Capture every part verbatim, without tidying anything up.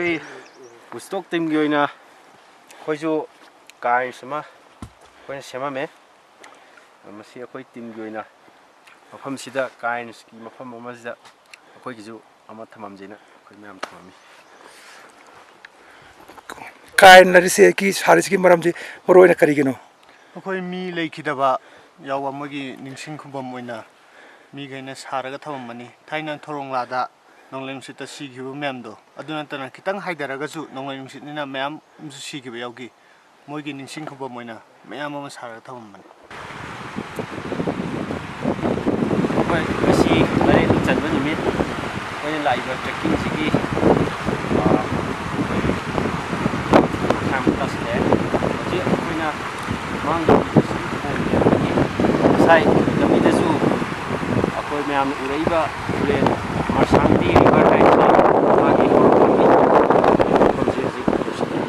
ꯑꯩꯈꯣꯏ ꯕꯨꯁꯇꯣꯛ ꯇꯤꯝꯒꯤ ꯑꯣꯏꯅ ꯑꯩꯈꯣꯏꯁꯨ ꯀꯥꯏꯟꯁ ꯑꯃ ꯑꯩꯈꯣꯏꯅ ꯁꯦꯝꯃꯝꯃꯦ꯫ ꯃꯁꯤ ꯑꯩꯈꯣꯏ ꯇꯤꯝꯒꯤ ꯑꯣꯏꯅ ꯃꯐꯝꯁꯤꯗ, ꯀꯥꯏꯟꯁꯀꯤ ꯃꯐꯝ ꯑꯃꯁꯤꯗ ꯑꯩꯈꯣꯏꯒꯤꯁꯨ ꯑꯃ ꯊꯝꯃꯝꯁꯦꯅ ꯑꯩꯈꯣꯏ ꯃꯌꯥꯝ ꯊꯝꯃꯝꯃꯤ꯫ ꯀꯥꯏꯟ ꯂꯩꯔꯤꯁꯦꯒꯤ ꯁꯥꯔꯤꯁꯤꯒꯤ ꯃꯔꯝꯁꯤ ꯃꯔꯨ ꯑꯣꯏꯅ ꯀꯔꯤꯒꯤꯅꯣ? ꯑꯩꯈꯣꯏ ꯃꯤ ꯂꯩꯈꯤꯗꯕ ꯌꯥꯎꯕ, ꯃꯣꯏꯒꯤ ꯅꯤꯡꯁꯤꯡ ꯈꯨꯕꯝ ꯑꯣꯏꯅ ꯃꯤꯈꯩꯅ ꯁꯥꯔꯒ ꯊꯝꯃꯝꯕꯅꯤ꯫ ꯊꯥꯏꯅ ꯊꯧꯔꯣꯡꯂꯥꯗ ꯅꯣꯡꯂꯩ ꯅꯨꯡꯁꯤꯠꯇ ꯁꯤꯈꯤꯕ ꯃꯌꯥꯝꯗꯣ, ꯑꯗꯨ ꯅꯠꯇꯅ ꯈꯤꯇꯪ ꯍꯥꯏꯊꯔꯒꯁꯨ ꯅꯣꯡꯂꯩ ꯅꯨꯡꯁꯤꯠꯅꯤꯅ ꯃꯌꯥꯝ ꯑꯃꯁꯨ ꯁꯤꯈꯤꯕ ꯌꯥꯎꯈꯤ꯫ ꯃꯣꯏꯒꯤ ꯅꯤꯡꯁꯤꯡ ꯈꯨꯕꯝ ꯑꯣꯏꯅ ꯃꯌꯥꯝ ꯑꯃ ꯁꯥꯔꯒ ꯊꯝꯃꯝꯕꯅꯤ꯫ ꯑꯩꯈꯣꯏ ꯉꯁꯤ ꯇꯔꯦꯠꯅꯤ ꯆꯟꯕ ꯅꯨꯃꯤꯠ꯫ ꯑꯩꯈꯣꯏꯅ ꯂꯥꯛꯏꯕ ꯇ꯭ꯔꯦꯛꯀꯤꯡꯁꯤꯒꯤ, ꯑ, ꯑꯩꯈꯣꯏ ꯃꯈꯥꯏꯃꯨꯛ ꯇꯥꯁꯤꯜꯂꯛꯑꯦ꯫ ꯍꯧꯖꯤꯛ ꯑꯩꯈꯣꯏꯅ ꯃꯥꯡ ꯉꯁꯥꯏ ꯂꯝꯕꯤꯗꯁꯨ ꯑꯩꯈꯣꯏ ꯃꯌꯥꯝꯅ ꯎꯔꯛꯏꯕ ꯇꯨꯔꯦꯜ ꯃꯔꯁꯥꯡꯗꯤ ꯔꯤꯚꯔ ꯍꯥꯏꯁꯤ ꯃꯥꯒꯤ ꯍꯧꯔꯛꯐꯝꯅꯤ꯫ ꯃꯐꯝꯁꯤ ꯍꯧꯖꯤꯛ ꯌꯧꯁꯤꯜꯂꯛꯑꯦ꯫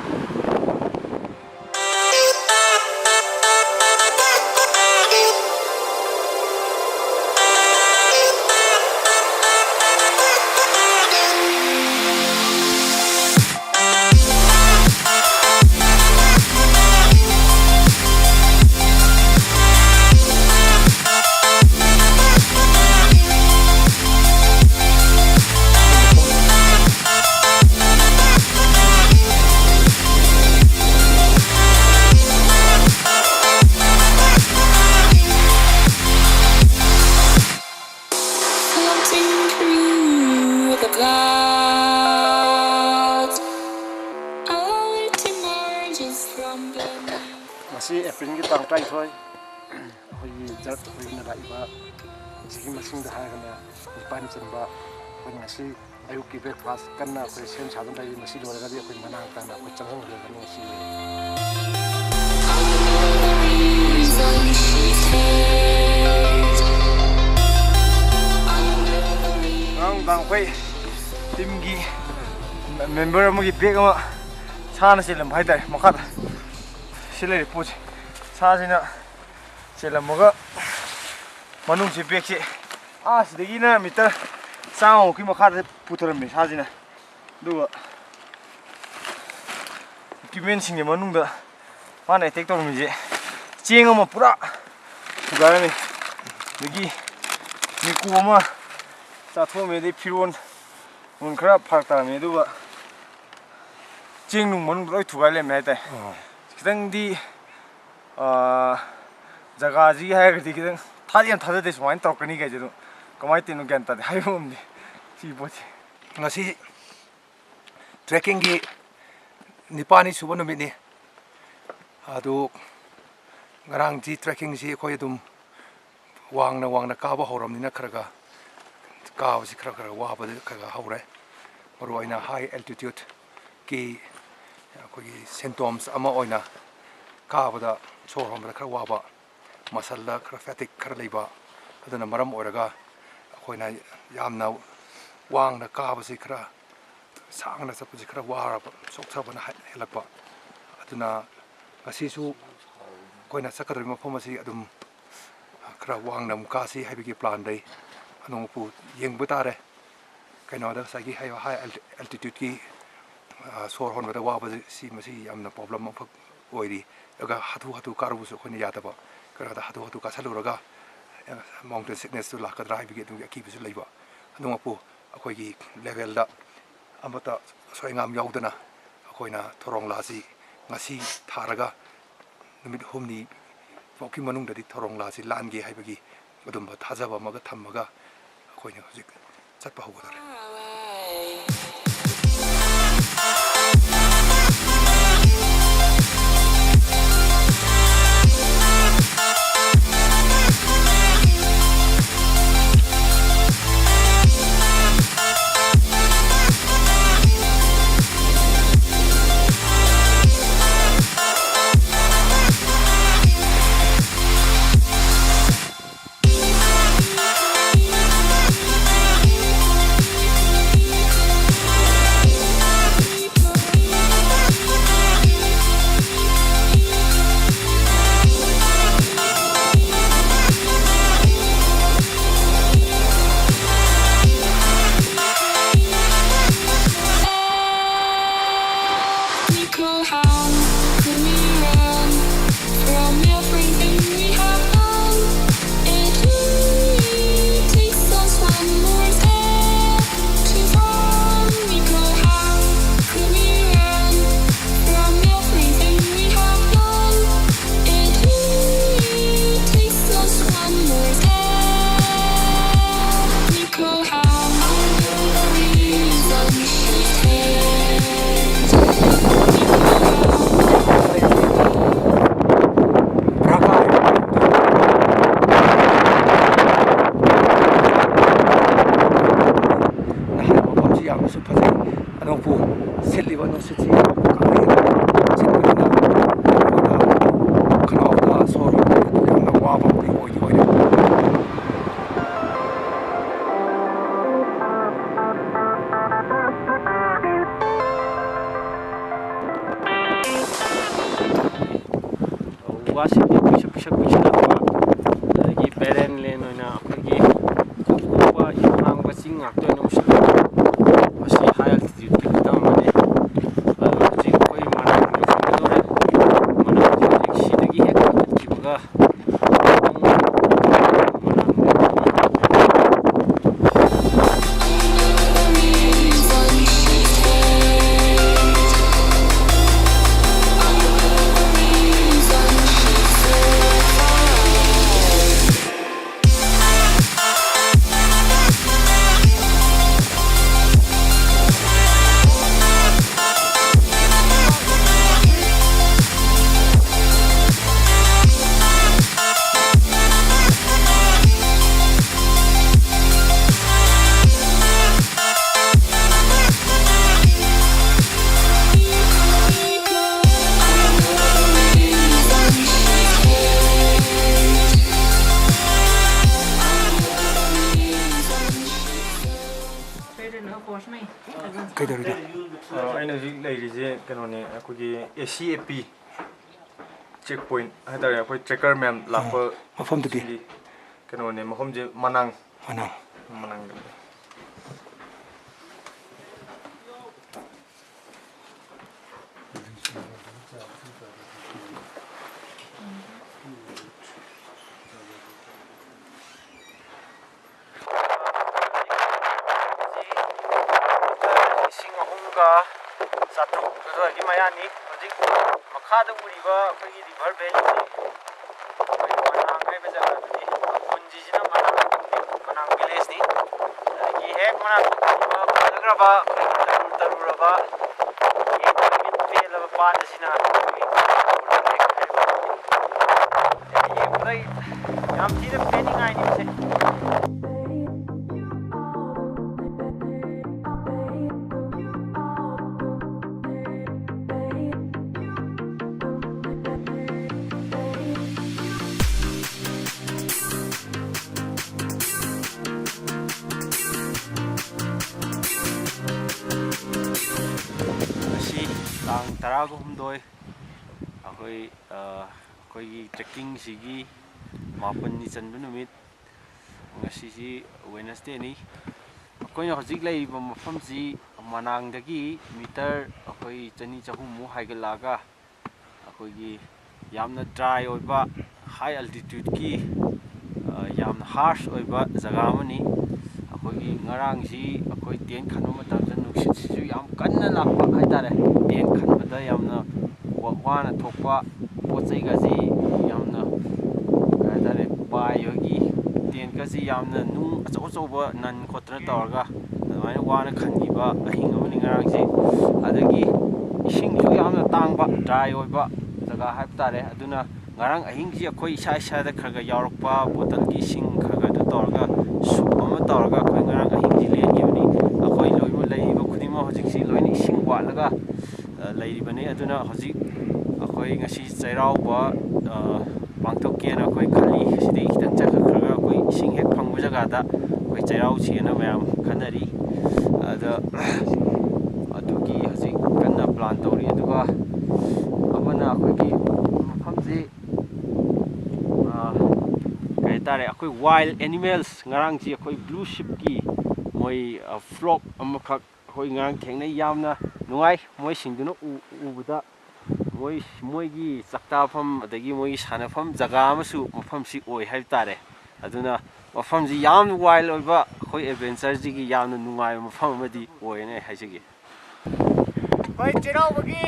Floating through the clouds, our light emerges from beneath. ꯉꯁꯤ ꯑꯦꯄ꯭ꯔꯤꯜꯒꯤ ꯇꯥꯡ ꯇꯔꯥꯅꯤꯊꯣꯏ, ꯑꯩꯈꯣꯏꯒꯤ ꯖꯠ ꯑꯩꯈꯣꯏꯒꯤꯅ ꯂꯥꯛꯏꯕ ꯁꯤꯒꯤ ꯃꯁꯤꯡꯗ ꯍꯥꯏꯔꯒꯅ ꯅꯤꯄꯥꯟ ꯆꯟꯕ꯫ ꯑꯩꯈꯣꯏ ꯉꯁꯤ ꯑꯌꯨꯛꯀꯤ breakfast ꯀꯟꯅ ꯑꯩꯈꯣꯏ ꯁꯦꯝ ꯁꯥꯗꯨꯅ ꯂꯩꯔꯤ꯫ ꯃꯁꯤ ꯂꯣꯏꯔꯒꯗꯤ ꯑꯩꯈꯣꯏ ꯃꯅꯥꯛ ꯇꯥꯅ ꯑꯩꯈꯣꯏ ꯆꯪꯁꯤꯟꯈ꯭ꯔꯒꯅꯤ ꯉꯁꯤ꯫ ꯉꯔꯥꯡ ꯅꯨꯡꯗꯥꯡ ꯑꯩꯈꯣꯏ ꯇꯤꯝꯒꯤ ꯃꯦꯝꯕꯔ ꯑꯃꯒꯤ ꯕꯦꯒ ꯑꯃ ꯁꯥꯅ ꯆꯦꯜꯂꯝꯕ ꯍꯥꯏꯇꯥꯔꯦ꯫ ꯃꯈꯥꯗ ꯁꯤ ꯂꯩꯔꯦ ꯄꯣꯠꯁꯦ꯫ ꯁꯥꯁꯤꯅ ꯆꯦꯜꯂꯝꯃꯒ ꯃꯅꯨꯡꯁꯤ ꯕꯦꯒꯁꯤ ꯑꯥ ꯁꯤꯗꯒꯤꯅ ꯃꯤꯇꯔ ꯆꯥꯝꯃꯃꯨꯛꯀꯤ ꯃꯈꯥꯗ ꯄꯨꯊꯔꯝꯃꯦ ꯁꯥꯁꯤꯅ꯫ ꯑꯗꯨꯒ Equipmentꯁꯤꯡꯒꯤ ꯃꯅꯨꯡꯗ ꯃꯥꯅ attack ꯇꯧꯔꯝꯃꯤꯁꯦ ꯆꯦꯡ ꯑꯃ ꯄꯨꯔꯥ ꯊꯨꯒꯥꯏꯔꯝꯃꯤ, ꯑꯗꯒꯤ ꯃꯤꯀꯨ ꯑꯃ ꯆꯥꯊꯣꯛꯑꯝꯃꯤ, ꯑꯗꯩ ꯐꯤꯔꯣꯟ ꯅꯨꯡ ꯈꯔ ꯐꯔꯛ ꯇꯥꯔꯝꯃꯤ, ꯑꯗꯨꯒ ꯆꯦꯡ ꯅꯨꯡ ꯃꯅꯨꯡꯗ ꯂꯣꯏ ꯊꯨꯒꯥꯏ ꯂꯩꯔꯝꯃꯦ ꯍꯥꯏꯇꯥꯔꯦ꯫ ꯑꯣ꯫ ꯈꯤꯇꯪꯗꯤ, ꯑꯥ, ꯖꯒꯥꯁꯤꯒꯤ ꯍꯥꯏꯔꯒꯗꯤ ꯈꯤꯇꯪ ꯊꯥꯗꯤ ꯌꯥꯝ ꯊꯥꯖꯗꯦ ꯁꯨꯃꯥꯏꯅ ꯇꯧꯔꯛꯀꯅꯤ ꯀꯥꯏꯁꯦ, ꯑꯗꯣ ꯀꯃꯥꯏꯅ ꯇꯧꯔꯤꯅꯣ ꯒ꯭ꯌꯥꯟ ꯇꯥꯗꯦ, ꯍꯥꯏꯕ ꯉꯝꯗꯦ ꯁꯤꯒꯤ ꯄꯣꯠꯁꯦ꯫ ꯉꯁꯤ trekking ꯒꯤ ꯅꯤꯄꯥꯜꯅꯤ ꯁꯨꯕ ꯅꯨꯃꯤꯠꯅꯤ꯫ ꯑꯗꯨ ꯉꯔꯥꯡꯁꯤ trekking ꯁꯤ ꯑꯩꯈꯣꯏ ꯑꯗꯨꯝ ꯋꯥꯡꯅ ꯋꯥꯡꯅ ꯀꯥꯕ ꯍꯧꯔꯕꯅꯤꯅ ꯈꯔ ꯈꯔ ꯀꯥꯕꯁꯤ ꯈꯔ ꯈꯔ ꯋꯥꯕꯗꯤ ꯈꯔ ꯈꯔ ꯍꯧꯔꯦ꯫ ꯃꯔꯨ ꯑꯣꯏꯅ high altitude ꯀꯤ ꯑꯩꯈꯣꯏꯒꯤ symptoms ꯑꯃ ꯑꯣꯏꯅ ꯀꯥꯕꯗ ꯁꯣꯔ ꯍꯣꯟꯕꯗ ꯈꯔ ꯋꯥꯕ, muscle ꯗ ꯈꯔ fatigue ꯈꯔ ꯂꯩꯕ, ꯑꯗꯨꯅ ꯃꯔꯝ ꯑꯣꯏꯔꯒ ꯑꯩꯈꯣꯏꯅ ꯌꯥꯝꯅ ꯋꯥꯡꯅ ꯀꯥꯕꯁꯤ ꯈꯔ ꯁꯥꯡꯅ ꯆꯠꯄꯁꯤ ꯈꯔ ꯋꯥꯔꯕ, ꯆꯣꯛꯊꯕꯅ ꯍꯦ-, ꯍꯦꯜꯂꯛꯄ꯫ ꯑꯗꯨꯅ ꯉꯁꯤꯁꯨ ꯑꯩꯈꯣꯏꯅ ꯆꯠꯀꯗꯧꯔꯤꯕ ꯃꯐꯝ ꯑꯁꯤ ꯑꯗꯨꯝ ꯈꯔ ꯋꯥꯡꯅ ꯑꯃꯨꯛ ꯀꯥꯁꯤ ꯍꯥꯏꯕꯒꯤ plan ꯂꯩ꯫ ꯑꯗꯨ ꯃꯄꯨ ꯌꯦꯡꯕ ꯇꯥꯔꯦ꯫ ꯀꯩꯅꯣꯗ ꯉꯁꯥꯏꯒꯤ high, high alti-, altitude ꯀꯤ, ꯑ, ꯁꯣꯔ ꯍꯣꯟꯕꯗ ꯋꯥꯕꯁꯤ, ꯁꯤ ꯃꯁꯤ ꯌꯥꯝꯅ problem ꯑꯃꯈꯛ ꯑꯣꯏꯔꯤ꯫ ꯑꯗꯨꯒ ꯍꯥꯊꯨ ꯍꯥꯊꯨ ꯀꯥꯔꯨꯕꯁꯨ ꯑꯩꯈꯣꯏꯅ ꯌꯥꯗꯕ꯫ ꯀꯩꯅꯣꯗ ꯍꯥꯊꯨ ꯍꯥꯊꯨ ꯀꯥꯁꯜꯂꯨꯔꯒ, ꯑ, mountain sickness ꯇꯨ ꯂꯥꯛꯀꯗ꯭ꯔꯥ ꯍꯥꯏꯕꯒꯤ ꯑꯗꯨꯒꯤ ꯑꯀꯤꯕꯁꯨ ꯂꯩꯕ꯫ ꯑꯗꯨꯃꯛꯄꯨ ꯑꯩꯈꯣꯏꯒꯤ level ꯗ ꯑꯃꯠꯇ ꯑꯁꯣꯏ ꯑꯉꯥꯝ ꯌꯥꯎꯗꯅ ꯑꯩꯈꯣꯏꯅ ꯊꯧꯔꯣꯡ ꯂꯥꯁꯤ ꯉꯁꯤ ꯊꯥꯔꯒ ꯅꯨꯃꯤꯠ ꯍꯨꯝꯅꯤ ꯐꯥꯎꯒꯤ ꯃꯅꯨꯡꯗꯗꯤ ꯊꯧꯔꯣꯡ ꯂꯥꯁꯤ ꯂꯥꯟꯒꯦ ꯍꯥꯏꯕꯒꯤ ꯑꯗꯨꯝꯕ ꯊꯥꯖꯕ ꯑꯃꯒ ꯊꯝꯃꯒ ꯑꯩꯈꯣꯏꯅ ꯍꯧꯖꯤꯛ ꯆꯠꯄ ꯍꯧꯒꯗꯧꯔꯦ꯫ How could we run from everything we have done? It only takes us one more step to fall. Nicole, how could we run from everything we have done? It only takes us one more step. Nicole, how are the reasons she takes? ꯅꯍꯥꯟ ꯃꯐꯝꯁꯤ ꯌꯥꯝꯅꯁꯨ ꯐꯖꯩ꯫ ꯑꯅꯧꯕ ꯁꯤꯠꯂꯤꯕ ꯅꯨꯡꯁꯤꯠꯁꯤ ꯌꯥꯝ ꯀꯥ ꯍꯦꯟꯅ ꯁꯤꯠꯄꯅꯤꯅ ꯑꯩꯈꯣꯏꯗ ꯈꯅꯥꯎꯗ ꯁꯣꯔ ꯍꯣꯟꯕꯗ ꯌꯥꯝꯅ ꯋꯥꯕ ꯑꯃꯗꯤ ꯑꯣꯏꯗꯤ ꯑꯣꯏꯔꯦ꯫ ꯎ ꯋꯥꯁꯤꯡꯗꯤ ꯄꯤꯛꯁꯛ ꯄꯤꯛꯁꯛ ꯄꯤꯛꯁꯤꯜꯂꯛꯄ, ꯑꯗꯒꯤ barren land ꯑꯣꯏꯅ ꯑꯩꯈꯣꯏꯒꯤ ꯀꯨꯞ ꯀꯨꯞꯄ ꯏꯍꯥꯡ ꯍꯥꯡꯕ ꯆꯤꯡ ꯉꯥꯛꯇ ꯑꯣꯏꯅ ꯎꯁꯤꯜꯂꯛꯄ, ꯃꯁꯤ high altitudeꯀꯤ ꯈꯨꯗꯝ ꯑꯃꯅꯤ꯫ ꯑꯗꯣ ꯍꯧꯖꯤꯛ ꯑꯩꯈꯣꯏ ꯃꯅꯥꯛ ꯌꯧꯁꯤꯟꯒꯗꯧꯔꯦ꯫ ꯃꯅꯥꯛꯁꯦ ꯍꯧꯖꯤꯛ ꯁꯤꯗꯒꯤ ꯍꯦꯛ ꯀꯥꯈꯠꯈꯤꯕꯒ ꯀꯩꯗꯧꯔꯤꯅꯣ? ꯑ, ꯑꯩꯅ ꯍꯧꯖꯤꯛ ꯂꯩꯔꯤꯁꯦ ꯀꯩꯅꯣꯅꯦ, ꯑꯩꯈꯣꯏꯒꯤ ꯑꯦ ꯁꯤ ꯑꯦ ꯄꯤ check point ꯍꯥꯏꯇꯥꯔꯦ, ꯑꯩꯈꯣꯏ tracker ꯃꯌꯥꯝ ꯂꯥꯛꯄ ꯑ, ꯃꯐꯝꯗꯨꯗꯤ? ꯁꯤꯒꯤ ꯀꯩꯅꯣꯅꯦ, ꯃꯐꯝꯁꯦ ꯃꯅꯥꯡ꯫ ꯃꯅꯥꯡ꯫ ꯃꯅꯥꯡꯗ꯫ ꯒꯤ ꯃꯌꯥꯅꯤ꯫ ꯍꯧꯖꯤꯛ ꯃꯈꯥꯗ ꯎꯔꯤꯕ ꯑꯩꯈꯣꯏꯒꯤ river valley ꯁꯤ ꯑꯩꯈꯣꯏ ꯃꯅꯥꯡ ꯍꯥꯏꯕ ꯖꯒꯥꯗꯨꯅꯤ꯫ ꯈꯨꯟꯁꯤꯁꯤꯅ ꯃꯅꯥꯡ, ꯃꯅꯥꯡ village ꯅꯤ꯫ ꯑꯗꯒꯤ ꯍꯦꯛ ꯃꯅꯥꯛꯇ ꯎꯔꯤꯕ ꯐꯖꯈ꯭ꯔꯕ ꯇꯔꯨ ꯇꯔꯨꯔꯕ ꯌꯦꯡꯕꯗ ꯃꯤꯠ ꯄꯦꯜꯂꯕ ꯄꯥꯠ ꯑꯁꯤꯅ ꯑꯩꯈꯣꯏꯒꯤ ꯌꯦꯡꯕꯗ ꯌꯥꯝ ꯊꯤꯅ ꯄꯦꯟꯅꯤꯡꯉꯥꯏꯅꯤ ꯃꯁꯦ꯫ ꯉꯁꯤ ꯇꯥꯡ ꯇꯔꯥꯒ ꯍꯨꯝꯗꯣꯏ, ꯑꯩꯈꯣꯏ, ꯑ, ꯑꯩꯈꯣꯏꯒꯤ trekking ꯁꯤꯒꯤ ꯃꯥꯄꯟꯅꯤ ꯆꯟꯕ ꯅꯨꯃꯤꯠ꯫ ꯉꯁꯤꯁꯤ Wednesday ꯅꯤ꯫ ꯑꯩꯈꯣꯏꯅ ꯍꯧꯖꯤꯛ ꯂꯩꯔꯤꯕ ꯃꯐꯝꯁꯤ ꯃꯅꯥꯡꯗꯒꯤ meter ꯑꯩꯈꯣꯏ ꯆꯅꯤ ꯆꯍꯨꯝꯃꯨꯛ ꯍꯥꯏꯒꯠꯂꯛꯑꯒ ꯑꯩꯈꯣꯏꯒꯤ ꯌꯥꯝꯅ dry ꯑꯣꯏꯕ, high altitude ꯀꯤ, ꯑ, ꯌꯥꯝꯅ harsh ꯑꯣꯏꯕ ꯖꯒꯥ ꯑꯃꯅꯤ꯫ ꯑꯩꯈꯣꯏꯒꯤ ꯉꯔꯥꯡꯁꯤ ꯑꯩꯈꯣꯏ tent ꯈꯟꯕ ꯃꯇꯝꯗ ꯅꯨꯡꯁꯤꯠꯁꯤꯁꯨ ꯌꯥꯝ ꯀꯟꯅ ꯂꯥꯛꯄ ꯍꯥꯏꯇꯥꯔꯦ꯫ Tent ꯈꯟꯕꯗ ꯌꯥꯝꯅ ꯋꯥ-, ꯋꯥꯅ ꯊꯣꯛꯄ, ꯄꯣꯠ ꯆꯩꯒꯁꯤ ꯌꯥꯝꯅ, ꯀꯩ ꯍꯥꯏꯇꯥꯔꯦ, ꯄꯥꯏ ꯍꯣꯏꯒꯤ tent ꯀꯁꯤ ꯌꯥꯝꯅ ꯅꯨꯡ ꯑꯆꯧ ꯑꯆꯧꯕ ꯅꯟ ꯈꯣꯠꯇꯅ ꯇꯧꯔꯒ ꯑꯗꯨꯃꯥꯏꯅ ꯋꯥꯅ ꯈꯟꯈꯤꯕ ꯑꯍꯤꯡ ꯑꯃꯅꯤ ꯉꯔꯥꯡꯁꯦ꯫ ꯑꯗꯒꯤ ꯏꯁꯤꯡꯁꯨ ꯌꯥꯝꯅ ꯇꯥꯡꯕ, dry ꯑꯣꯏꯕ ꯖꯒꯥ ꯍꯥꯏꯕ ꯇꯥꯔꯦ꯫ ꯑꯗꯨꯅ ꯉꯔꯥꯡ ꯑꯍꯤꯡꯁꯤ ꯑꯩꯈꯣꯏ ꯏꯁꯥ ꯏꯁꯥꯗ ꯈꯔ ꯈꯔ ꯌꯥꯎꯔꯛꯄ bottle ꯒꯤ ꯏꯁꯤꯡ ꯈꯔ ꯈꯔꯗꯨ ꯇꯧꯔꯒ soup ꯑꯃ ꯇꯧꯔꯒ ꯑꯩꯈꯣꯏ ꯉꯔꯥꯡ ꯑꯍꯤꯡꯁꯤ ꯂꯦꯟꯈꯤꯕꯅꯤ꯫ ꯑꯩꯈꯣꯏ ꯂꯣꯏꯅꯃꯛ ꯂꯩꯔꯤꯕ ꯈꯨꯗꯤꯡꯃꯛ ꯍꯧꯖꯤꯛꯁꯤ ꯂꯣꯏꯅ ꯏꯁꯤꯡ ꯋꯥꯠꯂꯒ, ꯑ, ꯂꯩꯔꯤꯕꯅꯤ꯫ ꯑꯗꯨꯅ ꯍꯧꯖꯤꯛ ꯑꯩꯈꯣꯏ ꯉꯁꯤ ꯆꯩꯔꯥꯎꯕ, ꯑ, ꯄꯥꯡꯊꯣꯛꯀꯦꯅ ꯑꯩꯈꯣꯏ ꯈꯜꯂꯤ꯫ ꯁꯤꯗꯒꯤ ꯈꯤꯇꯪ ꯆꯠꯈꯠꯈ꯭ꯔꯒ ꯑꯩꯈꯣꯏ ꯏꯁꯤꯡ ꯍꯦꯛ ꯐꯪꯕ ꯖꯒꯥꯗ ꯑꯩꯈꯣꯏ ꯆꯩꯔꯥꯎꯁꯦꯅ ꯃꯌꯥꯝ ꯈꯟꯅꯔꯤ꯫ ꯑꯗ ꯑꯗꯨꯒꯤ ꯍꯧꯖꯤꯛ ꯀꯟꯅ plan ꯇꯧꯔꯤ꯫ ꯑꯗꯨꯒ ꯑꯃꯅ ꯑꯩꯈꯣꯏꯒꯤ ꯃꯐꯝꯁꯤ, ꯑ, ꯀꯩ ꯍꯥꯏꯇꯥꯔꯦ, ꯑꯩꯈꯣꯏ wild animals, ꯉꯔꯥꯡꯁꯤ ꯑꯩꯈꯣꯏ blue sheep ꯀꯤ ꯃꯣꯏ, ꯑ, flock ꯑꯃꯈꯛ ꯑꯩꯈꯣꯏ ꯉꯔꯥꯡ ꯊꯦꯡꯅꯩ꯫ ꯌꯥꯝꯅ ꯅꯨꯡꯉꯥꯏ ꯃꯣꯏꯁꯤꯡꯗꯨꯅ ꯎ-, ꯎꯕꯗ꯫ ꯃꯣꯏ, ꯃꯣꯏꯒꯤ ꯆꯥꯛꯇꯥꯐꯝ ꯑꯗꯒꯤ ꯃꯣꯏꯒꯤ ꯁꯥꯟꯅꯐꯝ ꯖꯒꯥ ꯑꯃꯁꯨ ꯃꯐꯝꯁꯤ ꯑꯣꯏ ꯍꯥꯏꯕ ꯇꯥꯔꯦ꯫ ꯑꯗꯨꯅ ꯃꯐꯝꯁꯤ ꯌꯥꯝꯅ wild ꯑꯣꯏꯕ, ꯑꯩꯈꯣꯏ adventure ꯁꯤꯒꯤ ꯌꯥꯝꯅ ꯅꯨꯡꯉꯥꯏꯕ ꯃꯐꯝ ꯑꯃꯗꯤ ꯑꯣꯏꯌꯦꯅ ꯑꯩ ꯍꯥꯏꯖꯒꯦ꯫ ꯍꯣꯏ, ꯆꯩꯔꯥꯎꯕꯒꯤ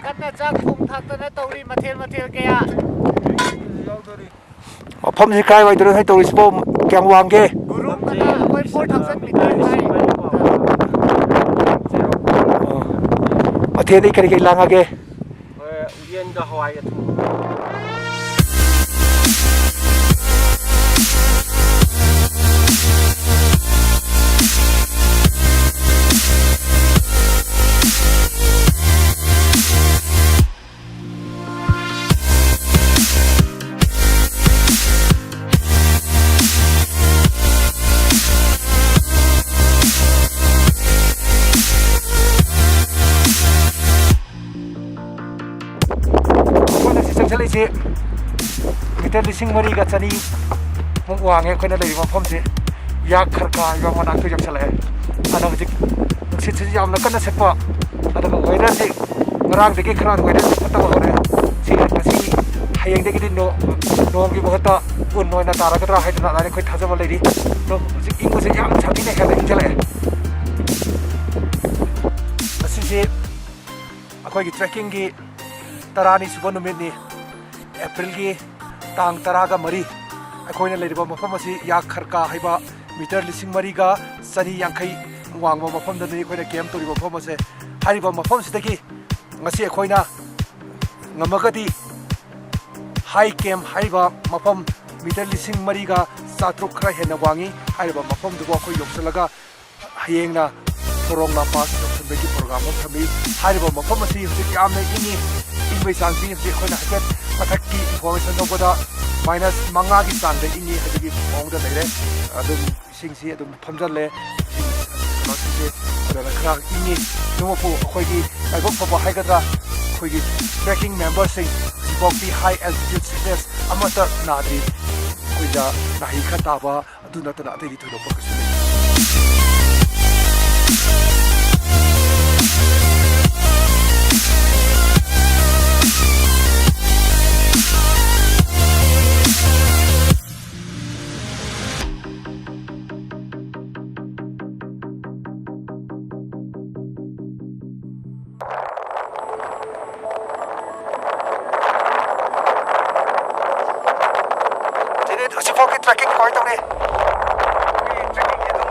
ꯀꯟꯅ ꯆꯥꯛ ꯊꯣꯡ ꯊꯥꯛꯇꯅ ꯇꯧꯔꯤ, ꯃꯊꯦꯜ ꯃꯊꯦꯜ ꯀꯌꯥ꯫ ꯃꯐꯝꯁꯤ ꯀꯥꯏꯋꯥꯏꯗꯅꯣ ꯍꯥꯏ ꯇꯧꯔꯤꯁꯤꯕꯣ? ꯀꯌꯥꯝ ꯋꯥꯡꯒꯦ? ꯒꯨꯔꯨꯝ ꯑꯅ ꯑꯩꯈꯣꯏ four thousand meter ꯍꯥꯏ꯫ ꯃꯊꯦꯜꯗꯤ ꯀꯔꯤ ꯀꯔꯤ ꯂꯥꯡꯉꯒꯦ? ꯍꯣꯏ, ꯎꯌꯦꯟꯒ ꯍꯋꯥꯏꯒ ꯊꯣꯡꯕ꯫ ꯑꯩꯈꯣꯏꯅ ꯁꯤ ꯆꯪꯁꯤꯜꯂꯛꯏꯁꯤ ꯃꯤꯇꯔ ꯂꯤꯁꯤꯡ ꯃꯔꯤꯒ ꯆꯅꯤ ꯃꯨꯛ ꯋꯥꯡꯉꯦ꯫ ꯑꯩꯈꯣꯏꯅ ꯂꯩꯔꯤꯕ ꯃꯐꯝꯁꯤ ꯌꯥꯛ ꯈꯔꯀꯥ ꯍꯥꯏꯕ ꯃꯅꯥꯛꯇ ꯌꯧꯁꯤꯜꯂꯛꯑꯦ꯫ ꯑꯗꯣ ꯍꯧꯖꯤꯛ ꯅꯨꯡꯁꯤꯠꯁꯤꯁꯨ ꯌꯥꯝꯅ ꯀꯟꯅ ꯁꯤꯠꯄ, ꯑꯗꯨꯒ ꯋꯦꯗꯔꯁꯤ ꯉꯔꯥꯡꯗꯒꯤ ꯈꯔ ꯋꯦꯗꯔꯁꯤ ꯐꯠꯇꯕ ꯍꯧꯔꯦ꯫ ꯁꯤ ꯉꯁꯤ ꯍꯌꯦꯡꯗꯒꯤꯗꯤ ꯅꯣ-, ꯅꯣꯡꯒꯤ ꯃꯍꯨꯠꯇ ꯎꯟ ꯑꯣꯏꯅ ꯇꯥꯔꯒꯗ꯭ꯔꯥ ꯍꯥꯏꯗꯅ ꯑꯗꯨꯃꯥꯏꯅ ꯑꯩꯈꯣꯏ ꯊꯥꯖꯕ ꯂꯩꯔꯤ꯫ ꯑꯗꯣ ꯍꯧꯖꯤꯛ ꯏꯪꯕꯁꯦ ꯌꯥꯝ ꯁꯥꯊꯤꯅ ꯍꯦꯟꯅ ꯏꯪꯁꯤꯜꯂꯛꯑꯦ꯫ ꯉꯁꯤꯁꯤ ꯑꯩꯈꯣꯏꯒꯤ ꯇ꯭ꯔꯦꯛꯀꯤꯡꯒꯤ ꯇꯔꯥꯅꯤ ꯁꯨꯕ ꯅꯨꯃꯤꯠꯅꯤ, ꯑꯦꯄ꯭ꯔꯤꯜꯒꯤ ꯇꯥꯡ ꯇꯔꯥꯒ ꯃꯔꯤ꯫ ꯑꯩꯈꯣꯏꯅ ꯂꯩꯔꯤꯕ ꯃꯐꯝ ꯑꯁꯤ ꯌꯥꯛ ꯈꯔꯀꯥ ꯍꯥꯏꯕ ꯃꯤꯇꯔ ꯂꯤꯁꯤꯡ ꯃꯔꯤꯒ ꯆꯅꯤ ꯌꯥꯡꯈꯩ ꯋꯥꯡꯕ ꯃꯐꯝꯗꯅꯤ ꯑꯩꯈꯣꯏꯅ ꯀꯦꯝꯞ ꯇꯧꯔꯤꯕ ꯃꯐꯝ ꯑꯁꯦ꯫ ꯍꯥꯏꯔꯤꯕ ꯃꯐꯝꯁꯤꯗꯒꯤ ꯉꯁꯤ ꯑꯩꯈꯣꯏꯅ ꯉꯝꯃꯒꯗꯤ ꯍꯥꯏ ꯀꯦꯝꯞ ꯍꯥꯏꯔꯤꯕ ꯃꯐꯝ ꯃꯤꯇꯔ ꯂꯤꯁꯤꯡ ꯃꯔꯤꯒ ꯆꯥꯇ꯭ꯔꯨꯛ ꯈꯔ ꯍꯦꯟꯅ ꯋꯥꯡꯉꯤ ꯍꯥꯏꯔꯤꯕ ꯃꯐꯝꯗꯨꯕꯨ ꯑꯩꯈꯣꯏ ꯌꯧꯁꯤꯜꯂꯒ ꯍꯌꯦꯡꯅ ꯁꯣꯔꯣꯡ ꯂꯥꯄꯥꯁ ꯌꯧꯁꯤꯟꯕꯒꯤ ꯄ꯭ꯔꯣꯒ꯭ꯔꯥꯝ ꯑꯃ ꯊꯝꯃꯤ꯫ ꯍꯥꯏꯔꯤꯕ ꯃꯐꯝ ꯑꯁꯤ ꯍꯧꯖꯤꯛ ꯌꯥꯝꯅ ꯏꯪꯉꯤ꯫ ꯏꯪꯕꯒꯤ ꯆꯥꯡꯁꯤ ꯍꯧꯖꯤꯛ ꯑꯩꯈꯣꯏꯅ ꯍꯥꯏꯐꯦꯠ ꯃꯊꯛꯀꯤ ꯏꯟꯐꯣꯔꯃꯦꯁꯟ ꯂꯧꯕꯗ ꯃꯥꯏꯅꯁ ꯃꯉꯥꯒꯤ ꯆꯥꯡꯗ ꯏꯪꯉꯤ ꯍꯥꯏꯕꯒꯤ ꯃꯑꯣꯡꯗ ꯂꯩꯔꯦ꯫ ꯑꯗꯨꯝ ꯏꯁꯤꯡꯁꯤ ꯑꯗꯨꯝ ꯐꯝꯖꯜꯂꯦ꯫ ꯏꯁꯤꯡ ꯀꯩꯅꯣꯁꯤꯡꯁꯦ ꯑꯗꯨꯅ ꯈꯔ ꯏꯪꯉꯤ꯫ ꯑꯗꯨꯃꯛꯄꯨ ꯑꯩꯈꯣꯏꯒꯤ ꯂꯥꯏꯕꯛ ꯐꯕ ꯍꯥꯏꯒꯗ꯭ꯔꯥ, ꯑꯩꯈꯣꯏꯒꯤ ꯇ꯭ꯔꯦꯛꯀꯤꯡ ꯃꯦꯝꯕꯔꯁꯤꯡ ꯍꯧꯖꯤꯛꯐꯥꯎꯗꯤ ꯍꯥꯏ ꯑꯦꯜꯇꯤꯇ꯭ꯌꯨꯠ ꯁꯤꯛꯅꯦꯁ ꯑꯃꯠꯇ ꯅꯥꯗ꯭ꯔꯤ꯫ ꯑꯩꯈꯣꯏꯗ ꯅꯥꯍꯩ ꯈꯔ ꯇꯥꯕ ꯑꯗꯨ ꯅꯠꯇꯅ ꯑꯇꯩꯗꯤ ꯊꯣꯏꯗꯣꯛꯄ ꯀꯩꯁꯨ ꯂꯩꯇꯦ꯫ ꯑꯩꯈꯣꯏꯒꯤ ꯇ꯭ꯔꯦꯛꯀꯤꯡꯁꯦ ꯑꯗꯨꯝ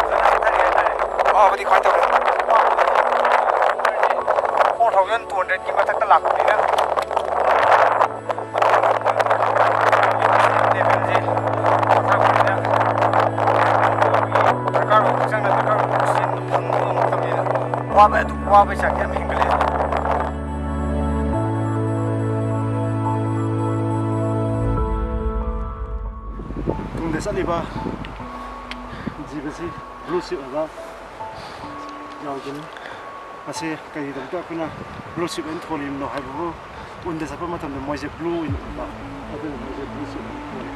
ꯐꯖꯅ ꯆꯠꯊꯔꯤ ꯍꯥꯏꯇꯥꯔꯦ꯫ ꯋꯥꯕꯗꯤ ꯀꯃꯥꯏꯅ ꯇꯧꯔꯦ? ꯐꯣꯔ ꯊꯥꯎꯖꯟ ꯇꯨ ꯍꯟꯗ꯭ꯔꯦꯗꯀꯤ ꯃꯊꯛꯇ ꯂꯥꯛꯄꯅꯤꯅ ꯂꯦꯚꯦꯜꯁꯦ ꯆꯠꯊꯔꯛꯄꯅꯤꯅ ꯗꯔꯀꯥꯔ ꯑꯣꯏꯕ ꯍꯛꯆꯥꯡꯗ ꯗꯔꯀꯥꯔ ꯑꯣꯏꯕ ꯑꯣꯛꯁꯤꯖꯦꯟꯗꯣ ꯐꯪꯕ ꯉꯝꯃꯛꯇꯕꯅꯤꯅ ꯋꯥꯕ ꯑꯗꯨ ꯋꯥꯕꯒꯤ ꯆꯥꯡꯁꯦ ꯌꯥꯝ ꯍꯦꯟꯒꯠꯂꯛꯑꯦ꯫ ꯇꯨꯡꯗ ꯆꯠꯂꯤꯕ ꯖꯤꯕꯁꯤ ꯕ꯭ꯂꯨ ꯁꯤꯞ ꯍꯥꯏꯕ ꯌꯥꯎꯗꯣꯏꯅꯤ꯫ ꯃꯁꯤ ꯀꯔꯤꯒꯤꯗꯃꯛꯇ ꯑꯩꯈꯣꯏꯅ ꯕ꯭ꯂꯨ ꯁꯤꯞ ꯍꯥꯏꯅ ꯊꯣꯜꯂꯤꯕꯅꯣ ꯍꯥꯏꯕꯕꯨ, ꯎꯟꯗ ꯆꯠꯄ ꯃꯇꯝꯗ ꯃꯣꯏꯁꯦ ꯕ꯭ꯂꯨ ꯑꯣꯏꯅ ꯎꯕ, ꯑꯗꯨꯅ ꯃꯣꯏꯁꯦ ꯕ꯭ꯂꯨ ꯁꯤꯞ ꯍꯥꯏꯅ ꯊꯣꯜꯂꯤ꯫